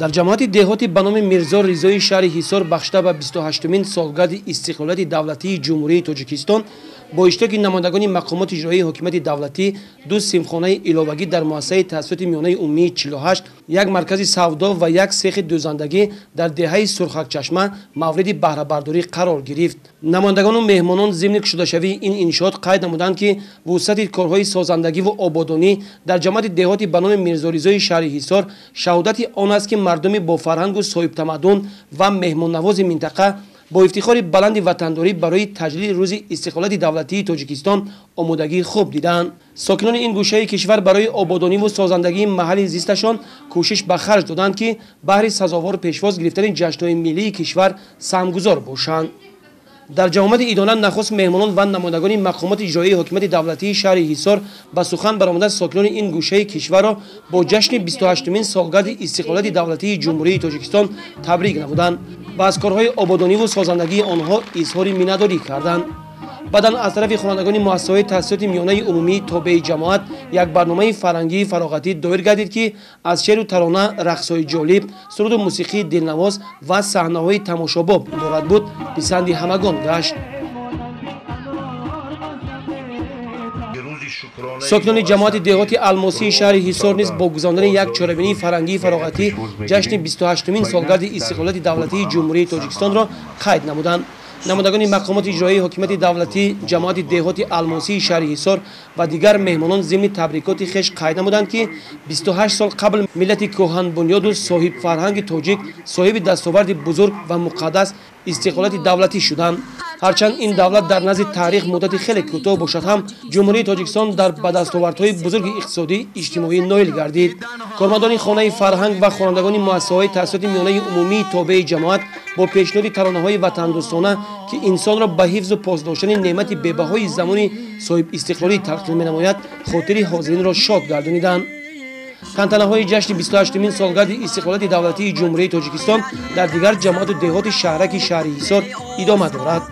Дар ҷамоати деҳоти ба номи Мирзо Ризои шаҳри Ҳисор бахшида ба 28-умин солгарди истиқлолияти давлатии Ҷумҳурии Тоҷикистон бо иштироки намояндагони мақомоти иҷроии ҳокимияти давлатӣ ду синфхонаи иловагӣ дар муассисаи таҳсилоти миёнаи умумии 48, як маркази савдо ва як сехи дӯзандагӣ дар деҳаи Сурхакчашма мавриди баҳрабардорӣ қарор гирифт. Намояндагону меҳмонон зимни кушодашавии ин иншоот қайд намуданд, ки вусъати корҳои созандагиву ободонӣ дар ҷамоати деҳоти ба номи Мирзо Ризои шаҳри Ҳисор шаҳодати он аст, ки мардуми бофарҳангу соҳибтамаддун ва меҳмоннавози минтақа бо ифтихори баланди ватандорӣ барои таҷлили рӯзи истиқлолияти давлатии Тоҷикистон омодагии хуб диданд. Сокинони ин гӯшаи кишвар барои ободониву созандагии маҳалли зисташон кӯшиш ба харҷ доданд, ки баҳри сазовор пешвоз гирифтани ҷашнҳои миллии кишвар саҳмгузор бошанд. Дар ҷамоати идона нахуст меҳмонон ва намояндагони мақомоти иҷроии ҳокимияти давлатии шаҳри Ҳисор ба сухан баромада сокинони ин гӯшаи кишварро бо ҷашни 28-умин солгарди истиқлолияти давлатии Ҷумҳурии Тоҷикистон табрик намуданд ва аз корҳои ободониву созандагии онҳо изҳори миннатдорӣ карданд. Баъдан аз тарафи хонандагони муассисаҳои таҳсилоти миёнаи умумии тобеи ҷамоат як барномаи фарҳангии фароғатӣ доир гардид, ки аз шеъру тарона, рақсҳои ҷолиб, суруду мусиқии дилнавоз ва саҳнаҳои тамошобоб иборат буд, писанди ҳамагон гашт. Сокинони ҷамоати деҳоти Алмосии шаҳри Ҳисор низ бо гузарондани як чорабинии фарҳангии фароғатӣ ҷашни 28-умин солгарди истиқлолияти давлатии Ҷумҳурии Тоҷикистонро қайд намуданд. Намояндагони мақомоти иҷроии ҳокимияти давлатӣ, ҷамоати деҳоти Алмосии шаҳри Ҳисор ва дигар меҳмонон зимни табрикоти хеш қайд намуданд, ки 28 сол қабл миллати кӯҳанбунёду соҳибфарҳанги тоҷик соҳиби дастоварди бузург ва муқаддас истиқлолияти давлатӣ шуданд. Ҳарчанд ин давлат дар назди таърих муддати хеле кӯтоҳ бошад ҳам, Ҷумҳурии Тоҷикистон дар ба дастовардҳои бузурги иқтисодӣ иҷтимоӣ ноил гардид. Кормандони хонаи фарҳанг ва хонандагони муассисаҳои таҳсилоти миёнаи умумии тобеи ҷамоат бо пешниҳоди таронаҳои ватандӯстона, ки инсонро ба ҳифзу пос доштани неъмати бебаҳои замони соҳибистиқлолӣ талқин менамояд, хотири ҳозиринро шод гардониданд. Тантанаҳои ҷашни 28-умин солгарди истиқлолияти давлатии Ҷумҳурии Тоҷикистон дар дигар ҷамоату деҳоти шаҳраки шаҳри Ҳисор идома дорад.